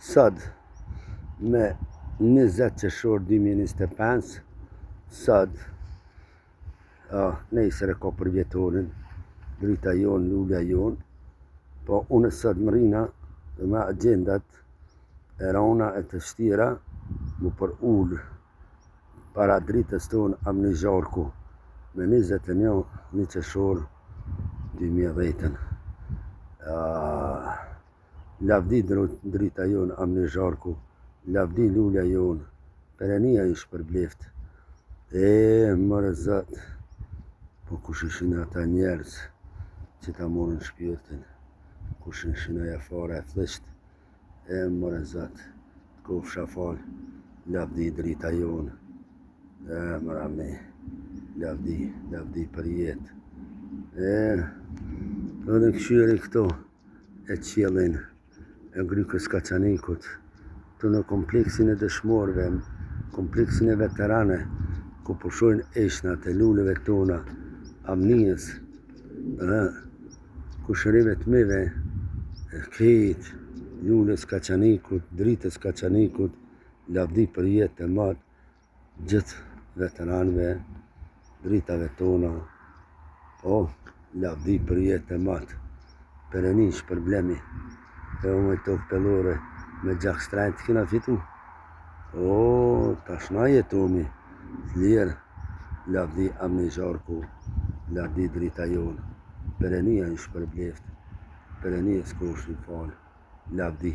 Sot, me 20 qershor 2025, sot, ah, nesër e ka përvjetorin, drita jonë, lulja jonë, po unë sot mrrina me agjendat e rona e të shtira, mu përul para dritës tonë Avni Zharku, me 21 një qershor 2010. Ah, lavdi drita jonë Avni Zharku, lavdi lulja jonë, Perënia ju shpërbleft. E, more zot, po kush ishin ata njerëz që ta morën shpirtin, kush ishin aja fara e flliqt, e, more zot, të kofsha fal, lavdi drita jonë, e, more Avni, lavdi, lavdi për jetë. E, edhe kqyri këto e qiellin e Grykës Kaçanikut, të në kompleksin e dëshmorëve, kompleksin e veteranëve, ku pushojnë eshtnat e luleve tona, Avnijës, ë, kushërive të mive, e krejt lulës Kaçanikut, dritës Kaçanikut, lavdi për jetë e mat, gjithë veteranëve, dritave tona, po, lavdi për jetë e mat, Perëni shpërblemi, e o moj tokë pellore, me gjak shtrejt kena fitu, o, tash na jetomi, të lirë, lavdi Avni Zharku, lavdi drita jonë, Perënia ju shpërbleft, Perënia s'kofshin falë, lavdi.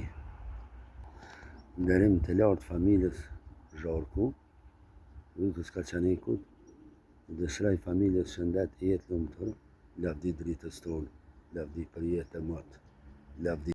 Nderim të lartë familjes Zharku, Grykës Kaçanikut, i dëshiroj familjes shëndet e jetë lumtur, lavdi dritës tonë, lavdi për jetë e mot, lavdi.